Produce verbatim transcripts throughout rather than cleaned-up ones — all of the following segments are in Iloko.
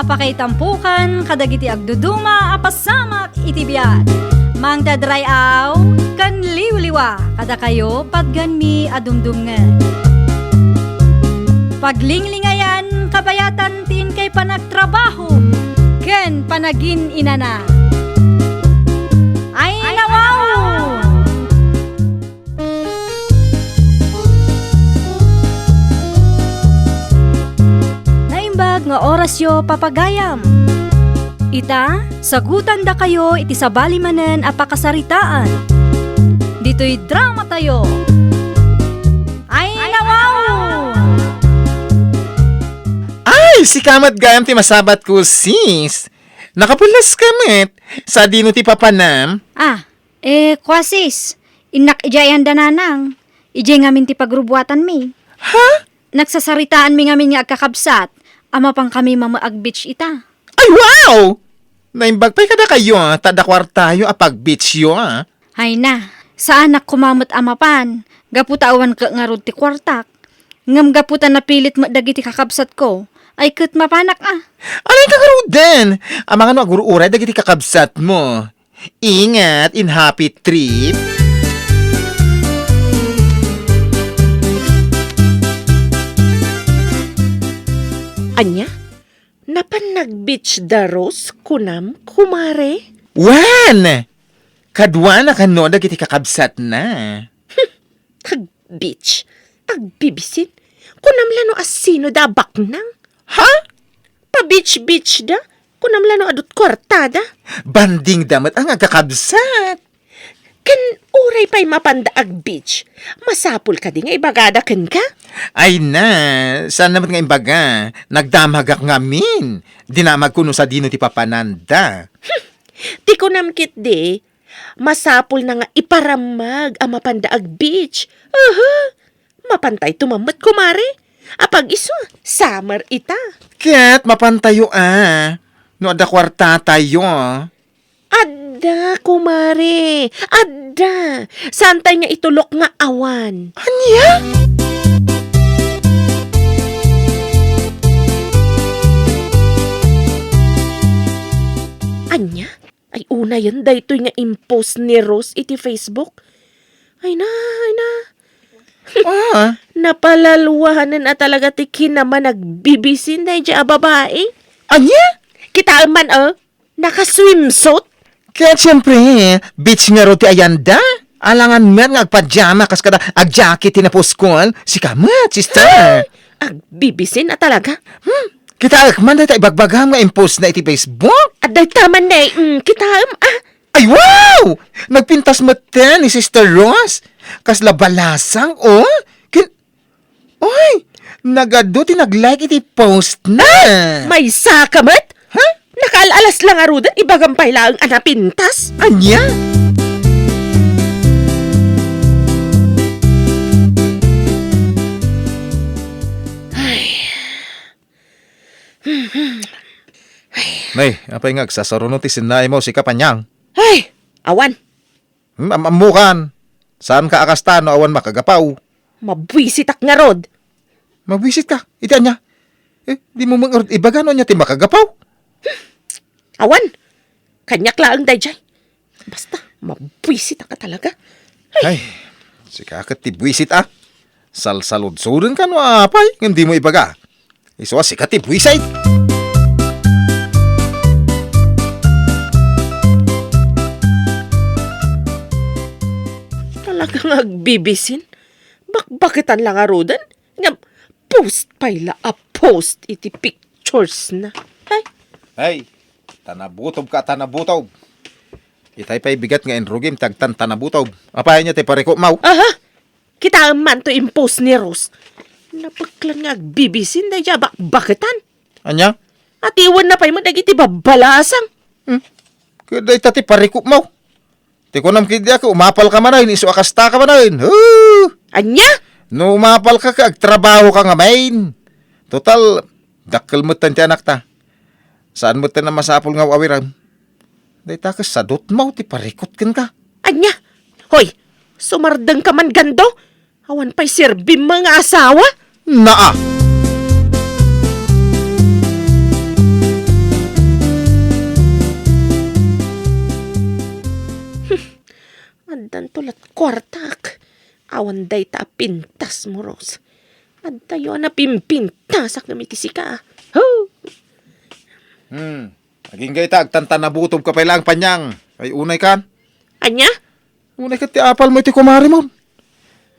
Pakaitampokan kadagiti agduduma a pasamak iti biag. Mangted ray-aw ken liwliwa kadakayo patganmi a dumdumngeg. Paglinglingayan kabayatan ti inkay panagtrabaho ken panagin-inana. Ay, nawaw! Naimbag nga orasyo, papagayam. Ita, sagutandakayo iti sabali manen a pakasaritaan. Ditoy dramatayo. Ay, nawaw! Ay, sika met gayam ti masabatko, sis. Nakapulleska met. Sadino ti papanam? Ah, Eh, kua, sis, innak idiay anda nanang. Idiay ngamin ti pagrubuatanmi. Ha? Nagsasaritaanmi ngamin nga agkakabsat a mapankami mamaag-beach ita. Ay, wow! Naimbag pay kadakayo, ta adda kuartayo a pag-beachyo, ah. Ay na, saanak koma met a mapan, gapu ta awan ket ngarud ti kuartak. Ngem gapu ta napilit met dagiti kakabsatko, ay ket mapanak, ah. Anay ka ngaruden? Amangan no agur-uray dagiti kakabsatmo. Ingat in happy trip. Ania? Napan nag-beach da Rose, kunam, kumare? Wen! Kaduana kano dagiti kakabsatna. Ag-beach? Agbibisin? Kunam la no asino da a baknang? Ha? Pa-beach-beach da? Kunam la no adut kuarta da? Banding da met nga agkakabsat. Ken uray pay mapanda ag-beach, masapul kadi nga ibagada kenka? Ay na, saan na met nga imbaga? Nagdamagak ngamin. Dinamagko no sadino ti papananda. Ti kunam ketdi, masapulna nga iparammag a mapanda ag-beach. Aha! Mapantayto man met, kumare. Apag-isu, summer ita. Ket mapantayo a, no adda kuartatayo. Adda, kumare. Adda. Saantay nga itulok nga awan. Ania? Ania? Ay, unayen daytoy nga impost ni Rose iti Facebook. Ay na, ay na. Ah. Napalalwanen a talaga ti kinamanagbibisin daydiay a babai. Ania? Kitaem man, oh. Naka-swimsuit. Ket siempre, beach ngarud ti ayanda. Alangan met nga agpajama kas kada agjacket ti napuskol. Sika met, sister. Agbibisin a talaga. Hmm? Kitaek man dayta ibagbagam nga impost na iti Facebook. At dayta man ne, mm, kitaem, ah. Ay, wow! Nagpintas metten ni Sister Rose. Kasla balasang, oh. Kin-, oy, nagadu ti nag-like iti post na. Maysa ka met? Ha? Nakaal-alas la ngaruden, ibagam pay laeng a napintas. Ania? Ay. Nay, apay nga agsasaruno ti sinnaimo, sika Panyang? Ay, awan. Hmm, am-, ammokan. Saanka a kasta no awan makagapaw? Mabwisitak ngarud. Mabwisitka? Iti ania? Eh, dimo met ngarud ibaga no ania ti makagapaw? Awan. Kaniak laeng daydiay. Basta, mabwisitak a talaga. Ay. Ay, sika ket ti bwisit, ah. Salsaludsodenka no apay, ngem dimo ibaga. Isu a sika ti bwisit. Talaga nga agbibisin. Bakbaketan la ngaruden. Ngem, post pay la a post iti pictures na. Ay. Ay, ta nabutobka, ta nabutob. Itay pay bigat nga inrugim ti agtan ta nabutob. Apay ania ti parikupmaw? Aha. Kitaem man to impost ni Rose. Nabeklan nga agbibisin daydiay a bakbaketan. Ania? Atiwenna pay met dagiti babbalasang. Hmm. Ket dayta ti parikupmaw. Ti kunam ketdi a ket umapalka manen, isu a kastaka manen. Huh! Ania? No umapalka ket agtrabahoka ngamin. Total, dakkel metten ti anakta. Saan metten a masapul nga aw-awirem. Dayta ket sadutmaw ti parikut kenka. Ania? Hoy, sumardengka man, Gando. Awan pay serbim nga asawa? Naa! Addanto lat kuartak. Awan dayta a pintasmo, Rose. Addayo a napimpintasak ngem iti sika. Ho! Hmm. Agingga ita, agtantanabutob ka pay laeng, Panyang. Ay, unay kan. Ania? Unay ket ti apalmo iti kumarem.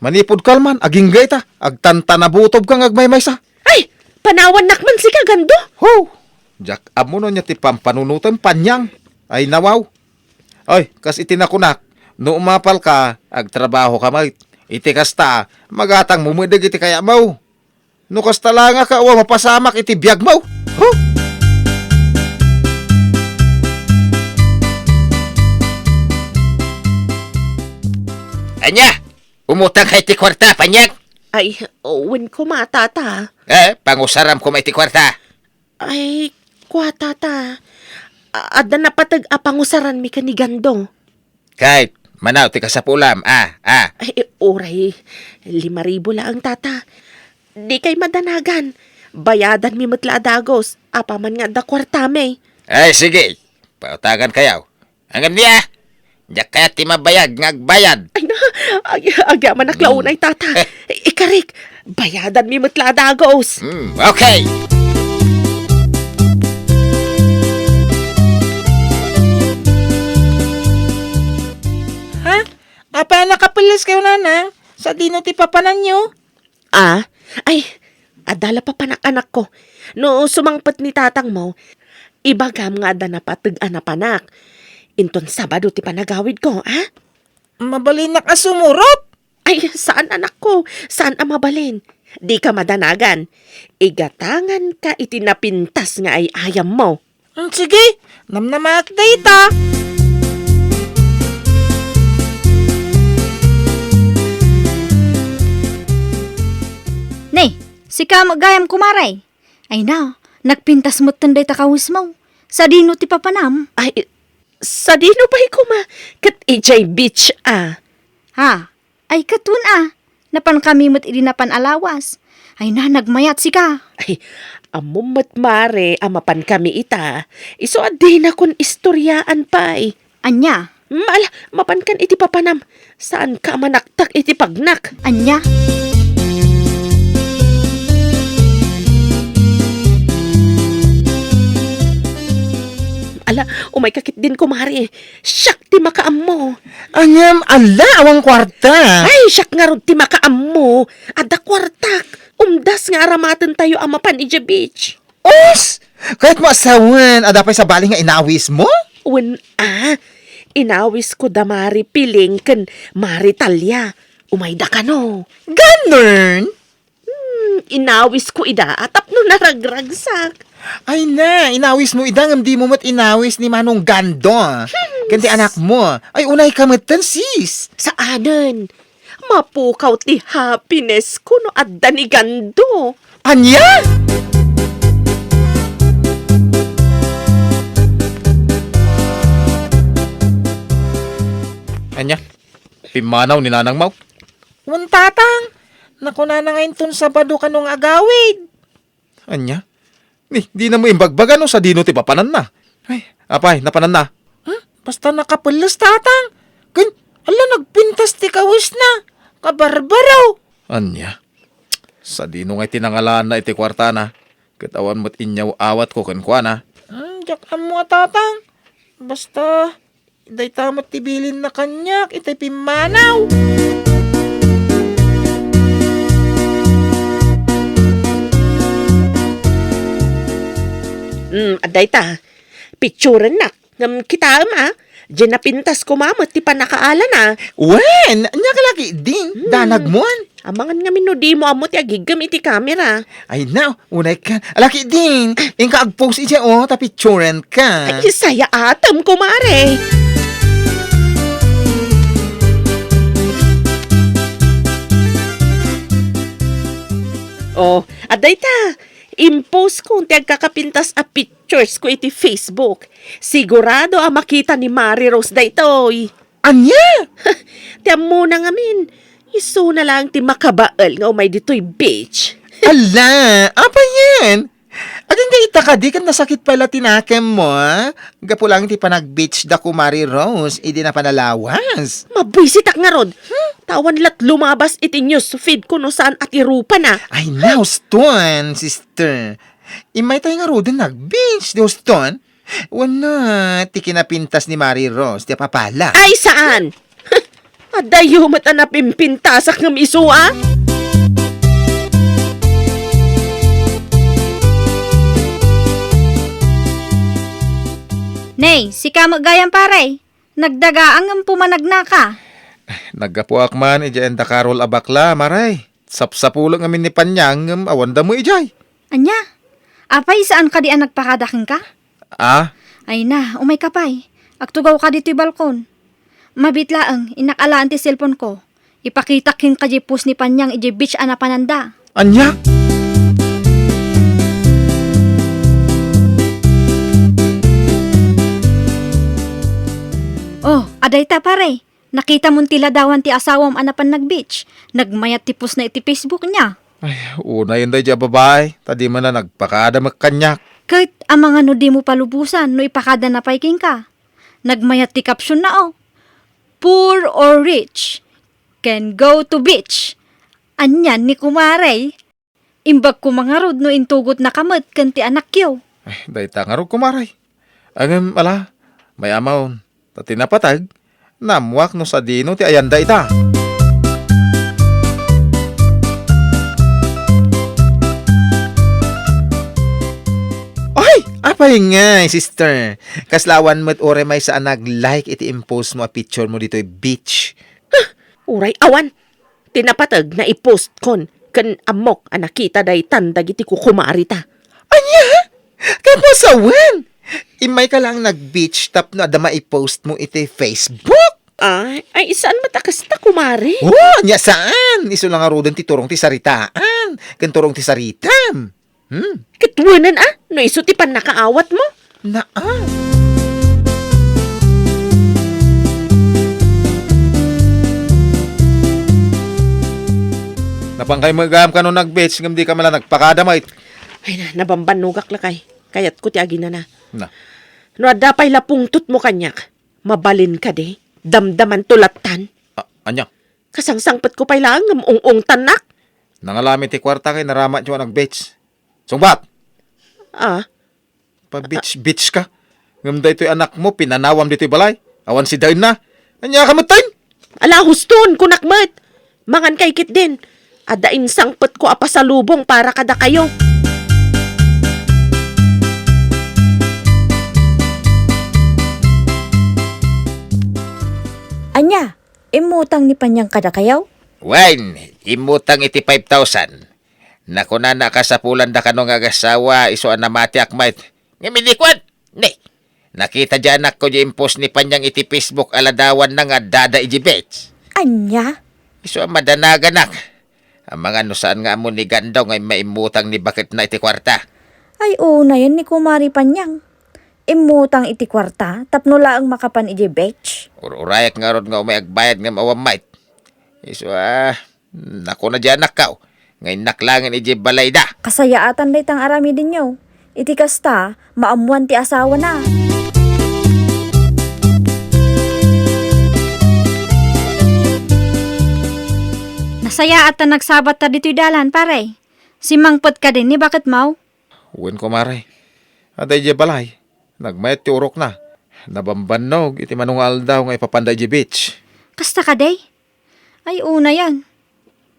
Manipud kalman, agingga ita, agtantanabutob ka nga agmaymaysa. Ay, panawannak man sika, Gando. Ho! Diak ammo no ania ti pampanunotem, Panyang. Ay, nawaw. Ay, kas iti nakunak, no umapal ka, agtrabaho ka met. Iti kasta, magatang mo met dagiti kayatmo. No kasta la nga ka, awan mapasamak iti biagmo. Huh? Ania? Umutang ka iti kuarta, Panyang? Ay, wen koma, Tata. Eh, pangusaram koma iti kuarta. Ay, kua, Tata. A-, adda napateg a pangusaranmi ken ni Gando. Kay, manaw ti kasapulam, a, a. Ay, uray, lima ribu laeng, Tata. Dikay madanagan. Bayadanmi met la a dagus, apaman nga adda kuartami. Ay, sige. Pautagan kayaw. Ngem nia, diak kayat ti mabayag nga agbayad. Ay na, ag-, agyamanak la unay, Tata. Eh. Ikarik, bayadanmi met la a dagus. Hmm, okay. Ha? Apay a nakapelles kayo, nana? Sadino ti papananyo? Ah? Ay, adda la papanak, anakko. No sumangpet ni tatangmo, ibagam nga adda napateg a napanak. Inton Sabado ti panagawidko, ah? Mabalinak a sumurot? Ay, saan, anakko. Saan a mabalin. Dika madanagan. Igatanganka iti napintas nga ay-ayammo. Mm, sige, namnamaak dayta. Ne, sika met gayam, kumare. Ay na, nagpintas metten dayta kawesmo. Sadino ti papanam? Ay, sadino pay koma? Ket idiay beach, a. Ha? Ay, ket wen a, napankami met idi napan a lawas. Ay na, nagmayat sika. Ay, ammom met, mare, a mapankami ita. Isu a dinakon istoriaan pay. Ania? Mm, ala, mapankan iti papanam. Saanka a manaktak iti pagnak. Ania? Ala, umayka ketdin, kumare. Siak ti makaammo. Ngem, ala, awan kuarta. Ay, siak ngarud ti makaammo. Adda kuartak. Umdas nga aramatentayo a mapan idiay beach. Us! Kayatmo a sawen, adda pay sabali nga inawismo? Wen a, inawisko da Mari Piling ken Mari Talia. Umayda kano. Ganun? Hmm, inawisko ida a tapno naragragsak. Ay na, inawismo ida ngem dimo met inawis ni Manong Gando. Hmm. Ken ti anakmo. Ay, unayka metten, sis. Saanen. Mapukaw ti happiness ko no adda ni Gando. Ania? Ania? Pimmanaw ni Nanang Mau? Wen, Tatang. Nakunana nga inton Sabado kano nga agawid. Ania? Ni, dinamo imbagbaga no sadino ti papananna. Ay, apay, napananna? Hmm? Basta nakapelles, Tatang. Ken, ala, nagpintas ti kawesna. Kabarbaro. Ania? Sadino ngay ti nangalaanna iti kuartana? Ket awan met inyaw-awatko kenkuana. Hmm, diak ammo a, Tatang. Basta, dayta met ti bilinna kaniak itay pimmanaw. Hmm, adayta. Picturennak. Ngem kitaem, a. Diay napintas koma met ti pannakaalana. Wen, ania ka laki, Ding? Hmm. Danagmon. Amangan ngamin no dimo ammo ti agiggem iti kamera. Ay, na, unay ka. Alaki din, inka agpost iti, o, ta picturen ka. Ay, sayaatem, kumare. O, adda ita. Impost ko ti agkakapintas a pictures ko iti Facebook. Sigurado a makita ni Mari Rose daytoy. Ania? Ti ammona ngamin, isuna laeng ti makabael nga umay ditoy beach. Ala, apay yan? Agingga ita kadi ket nasakit pay la ti nakemmo, a? Gapu lang ti panag-beach da Kumari Rose idi napan a lawas. Mabwisitak ngarud. Hmm? Ta awan la't lumabas iti news feed ko no saan a ti rupana. Ay, na, huston, sister. Immay tay ngaruden nag-beach, di huston? Wenno ti kinapintas ni Mari Rose ti apapala? Ay, saan? Adayo met a napimpintasak ngem isu, a? Nay, sika met gayam, pare. Nagdagaang ngem pumanagnaka. Naggapuak man idiay indakarol a bakla, Mare. Sapsapulek ngamin ni Panyang ngem awan damo idiay. Ania? Apay, saan kadi a nagpakada kenka? Ah? Ay na, umayka pay. Agtugawka ditoy balkon. Mabiit laeng, innak alaen ti cellphone ko. Ipakitak kenka diay post ni Panyang idiay beach a napananda. Ania? Oh, adayta, pare. Nakitamon ti ladawan ti asawam a napan nag-beach. Nagmayat ti postna iti Facebook niya. Ay, unayen daydiay a babai, ta di man la nagpakada met kaniak. Ket amangan no dimo palubosan no ipakadana pay kenka. Nagmayat ti captionna, oh. "Poor or rich, can go to beach." Anian ni kumare. Imbag koma ngarud no intugotnaka met ken ti anakyo. Ay, dayta ngarud, kumare. Ngem ala, mayamon, ta ti napateg, naammoak no sadino ti ayanda ita. Ay, apay ngay, sister? Kasla awan met uray maysa a nag-like iti impost mo a picture mo ditoy beach? Uray awan. Ti napateg, naipostkon, ken ammok a nakita daytan dagiti kukumarita. Ania? Ket no sawen? Immayka laeng nag-beach tapno adda maipost mo iti Facebook? Ay, ay, saan met a kasta, kumare? Oh, ania saan? Isu la ngaruden ti turong ti saritaan, ken turong ti saritam. Hmm? Ket wen a, no isu ti pannakaawatmo? Naa. Napankay met gayam kano nag-beach ngem dika man la nagpakada met. Ay na, nabambannogak lakay. Kayatko ti aginana. Na. No adda pay la pungtotmo kaniak, mabalin kadi? Damdamanto lattan. A-, ania? Kasangsangpetko pay laeng ngem ung-ungtannak. Nangalami ti kuarta ket naramatyo a nag-beach. Sungbat! Ah? Pa-beach-beach ka. Ngem daytoy anakmo, pinanawam ditoy balay. Awan sidaenna. Ania ka metten? Ala, huston, kunak met. Mangankay ketdin. Adda insangpetko a pasalubong para kadakayo. Ania? Immutang ni Panyang kadakayo? Wen, immutang iti five thousand. Nakunana a kasapulanda kano nga agasawa, isu a namatiak met. Ngem idi kuan, ne, nakita diay anakko diay impost ni Panyang iti Facebook a ladawanna nga addada idiay beach. Ania? Isu a madanaganak. Amangan no saan nga ammo ni Gandaw nga immay immutang ni baketna iti kuarta. Ay, unayen ni Kumari Panyang. Immutang iti kuarta tapno laeng makapan idiay beach. Ur-urayak ngarud nga umay agbayad ngem awan met. Isu a, nakuna diay anakko nga innak laengen idiay balayda. Kasayaatan dayta nga aramidenyo. Iti kasta, maammoan ti asawana. Nasayaat ta nagsabatta ditoy dalan, pare. Simmangpet kadin ni baketmo? Wen, kumare. Adda idiay balay. Nagmayat ti urokna. Nabambannog iti mano nga aldaw nga ipapanda idiay beach. Kasta kadi? Ay, unayen.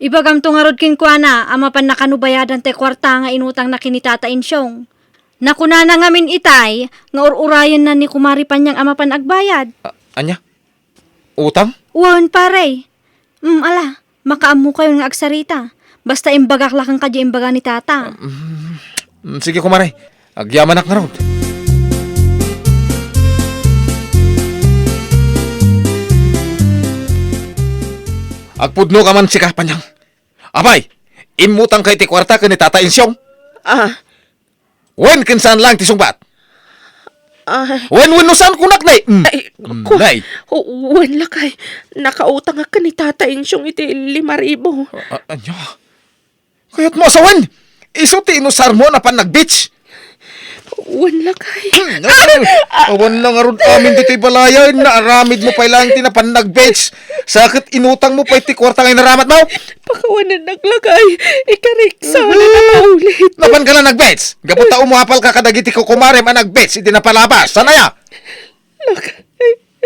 Ibagamto ngarud kenkuana a mapanna kano bayadan ti kuarta nga inutangna ken ni Tata Insyong. Nakunana ngamin itay nga ur-urayenna ni Kumari Panyang a mapan agbayad. A-, ania? Utang? Wen, pare. Mm, ala, makaammokayon nga agsarita. Basta imbagak la kenka diay imbaga ni Tata. Mm, sige, kumare. Agyamanak ngarud. Agpudno ka man sika, Panyang. Apay, immutang ka iti kuarta ken ni Tata Insyong? Ah, Wen, ken saan laeng ti sungbat? Ay. Wen, wen, no saan kunak, ne? Mm. Ay, Mm, ku-, ne? Wen, lakay. Nakautangak ken ni Tata Insyong iti lima ribu. A-, a-, ania? Kayatmo a sawen? Isu ti inusarmo a napan nag-beach? Wen, lakay. Hmm, awan, awan na ngarud amin ditoy balay, naaramid mo pay laeng ti napan nag-beach. Sa ket inutang mo pay ti kuarta nga inaramat mo. Pakawanennak, lakay. Ikarik, saan a nakaulit. Napan ka la nag-beach? Gapu ta umapal ka kadagiti kukumarem a nag-beach iti napalabas. Saan aya? Lakay.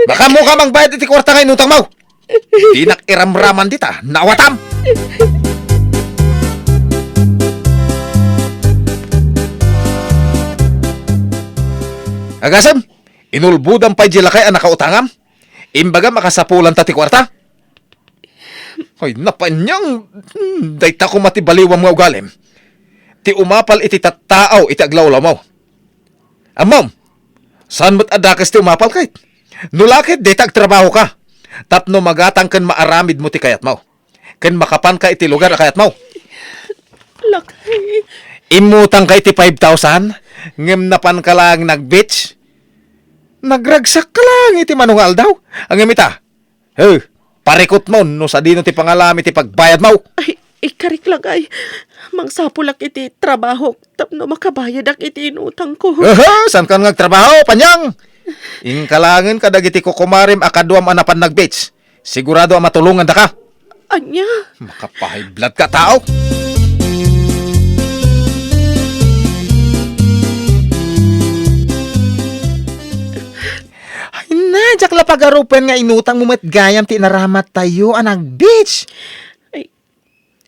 Makaammo ka mangbayad iti kuarta nga inutang mo. Dinak iramraman dita, naawatam! Agasem, inulbodam pay di lakay a nakautangam? Imbagam a kasapulanta ti kuarta? Ay, napanyang, hmm, dayta koma ti baliwam nga ugalim. Ti umapal iti tattaaw iti aglawlawmo. Ammom, saan met a dakes ti umapal ket? No la ket, dita agtrabaho ka. Tapno magatang ken maaramid mo ti kayatmo. Ken makapan ka iti lugar a kayatmo. Lakay. Immutang ka iti five thousand, ngem napan ka laeng nag-beach. Nagragsak ka laeng iti mano nga aldaw. Ngem ita, He, parikutmon no sadino ti pangalam iti pagbayadmo. Ay, ikarik, lakay. Mangsapulak iti trabahok tapno makabayadak iti inutangko. Aha, saan ka nga agtrabaho, Panyang? Inka laengen kadagiti kukumarem a kaduam a napan nag-beach. Sigurado a matulongandaka. Ania? Makapahiblad ka, tao. Ay na, diak la pagarupen nga inutang mo met gayam ti inaramattayo a nag-beach. Ay,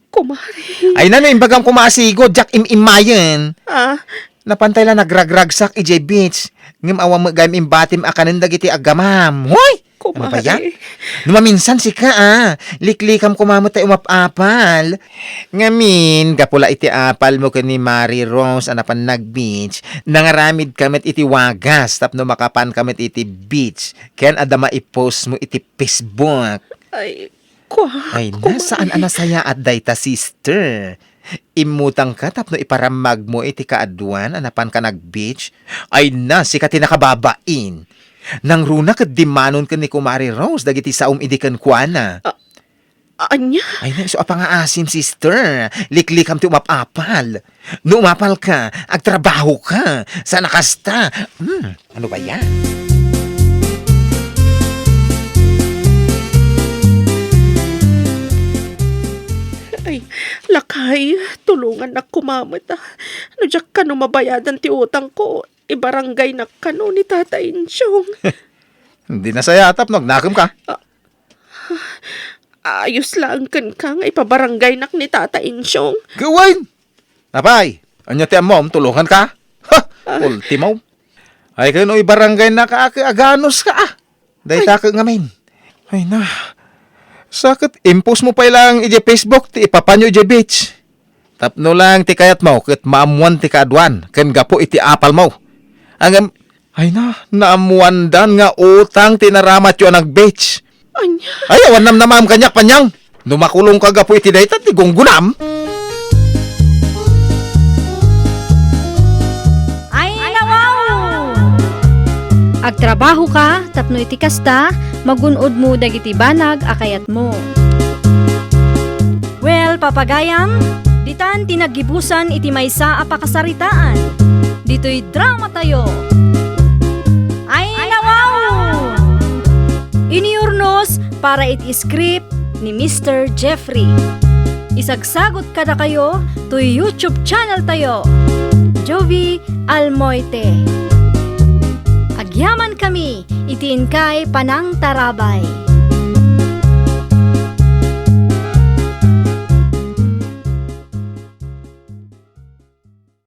kumare. Ay na, no imbagam koma a sigud, diak im-immayen. Ah? Napantay la nagragragsak idiay beach. Ngem awan met gayam imbatim a kanen dagiti aggamam. Hoy! Ano ba yan? Kumare. No maminsan sika, ah, liklikam koma met tay umap-apal. Ngamin, gapu la iti apal mo ken ni Mari Rose a napan nag-beach, nangaramid ka met iti wagas tapno makapan ka met iti beach. Ken adda maipost mo iti Facebook. Ay, kua-, Ay, na, kumare. Saan a nasayaat dayta, sister? Immutang ka tapno iparammag mo iti kaaduan a napan ka nag-beach? Ay na, sika ti nakababain. Nangruna ket dimmanon ken ni Kumare Rose dagiti saom idi kenkuana. A-, ania? Ay na, isu a pangaasim, sister. Liklikam ti umap-apal. No umapal ka, agtrabaho ka. Saan a kasta? Hmm. Ano ba yan? Ay, lakay, tulongannak koma met, ah. No diak kano mabayadan ti utangko, ibarangaynak kano ni Tata Insyong. Di nasayaat no agnakem ka. Ah, ayos laeng kenka nga ipabarangaynak ni Tata Insyong. Gawain! Apay, ania ti ammom, tulonganka? Ha! Ah. Ultimo. Ay, kano ibarangaynak a, a, aganos ka, ah. Dayta Ay. Ka ngamin. Ay na. Sa ket impost mo pay laeng idiay Facebook ti ipapanyo idiay beach. Tapno laeng ti kayatmo ket maammoan ti kaaduan ken gapu iti apalmo. Ngem, ay na, naammoandan nga utang ti inaramatyo a nag-beach. Ania? Ay, awan namnamaem kaniak, Panyang. No makulong ka gapu iti dayta, ti gunggonam. Ay, nawaw! Agtrabaho ka tapno iti kasta, magun-odmo dagiti banag a kayatmo. Well, papagayam, ditan ti naggibusan iti maysa a pakasaritaan. Ditoy dramatayo. Ay, nawaw! Iniurnos para iti script ni Mister Jeffrey. Isagsagut kadakayo toy YouTube channel tayo, Jovie Almoite. Agyaman kami iti inkay panangtarabay.